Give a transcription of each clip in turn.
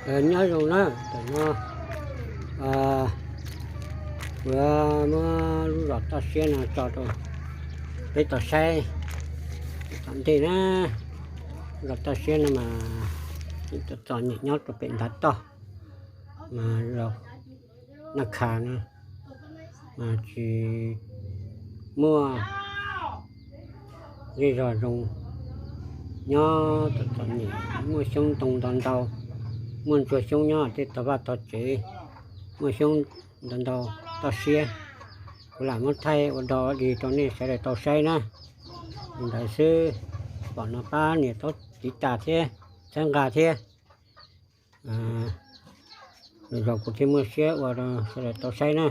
Nyob zoo na, tam no kuv muab lub zos toj siab no tso rau peb tau saib tom ntej na. Zos toj siab no mas txom nyem nyob rau pem ntav toj, mas zos Naj Kha no mas tsis muaj zej zos zoo, nyob txom txom nyem, muaj xyoob ntoo ntau ntau, muaj ntsuag xyoob nyob tej tog vaj tog tsev, muaj xyoob ntau ntau toj siab. Kuv lam muab thaij ua dog ua dig rau nej sawv daws tau saib na. Li ntawd xwb, pom no pab nias taub tiv tas thiab txhawb nqa thiab, lwm zaus kuv thiaj muaj siab ua rau sawv daws tau saib na.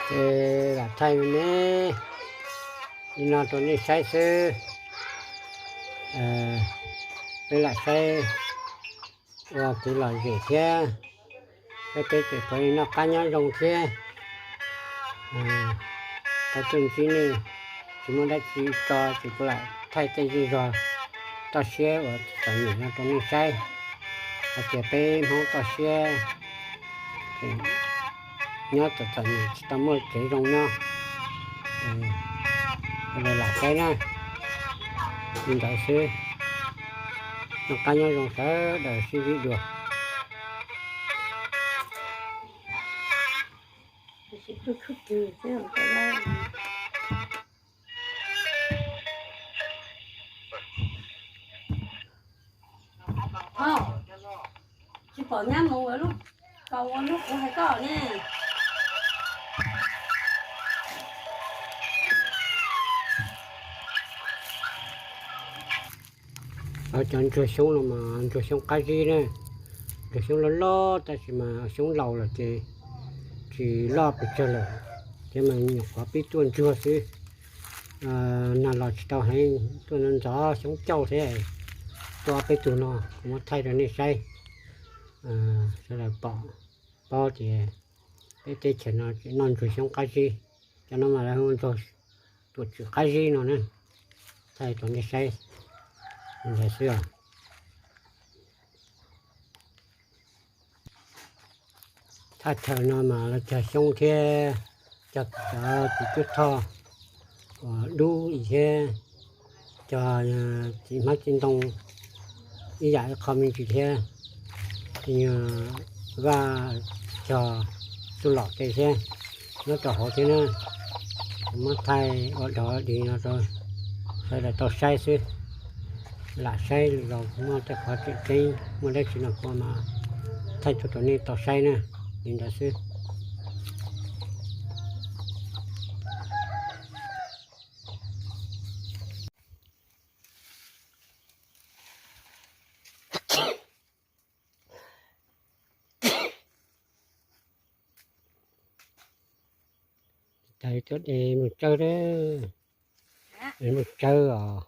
Ces lam thaij me me li no rau nej saib xwb. Peb lam saib ua kev lom zem thiab, peb peb tseem puav leej noj qab nyob zoo thiab. Tau tuaj ntsib nej, tsis muaj dab tsi tso ces kuv lam thaij tej zej zog toj siab uas txom nyem no rau nej saib, hais tias peb Hmoob toj siab nyob txom txom nyem tsis tau muaj tsev zoo nyob. Lam saib na, li ntawd xwb, noj qab nyob zoo sawv daws sib ntsib dua. Tsis pom nyab mus lub, tau ua lub kuv hais koj ne. Cov ntsuag xyoob no mas ntsuag xyoob qab zib na, ntsuag xyoob loj loj tab sis mas xyoob laus lawm ces tsis loj pes tsawg lawm, ces mas nyuam qhuav pib tuaj ntsuag xwb. Nag los tsis tau heev, tuaj ntxov xyoob cauj thiab, tuaj ob peb tug no kuv muab thaij rau nej saib, sawv daws pom paub tias peb teb chaws no tseem noj ntsuag xyoob qab zib, cov no mas lawv hu ntsuag tuam tswm qab zib no na. Thaij rau nej saib li ntawd xwb os. Thaj chaw no mas lawv cog xyoob thiab cog cov txiv cuab thoj uas dub thiab cog txiv hmab txiv ntoo ib yam ib qho me ntsis thiab, nyuag vaj cog txuj lom tej thiab nyob rau hauv thiab na. Kuv muab thaij ua dog ua dig no rau sawv daws tau saib xwb. Lam saib los muaj tej qhov tseem ceeb, muaj dab tsi no kuv mam thaij tuaj rau nej tau saib na. Li ntawd xwb. Tag cov de mus tsawb, de mus tsawb os,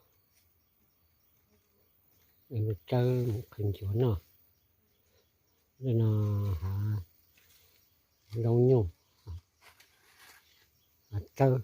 de mus tsawb mus qhwv ncuav noj. No hav zoov nyuj, hav tsawb.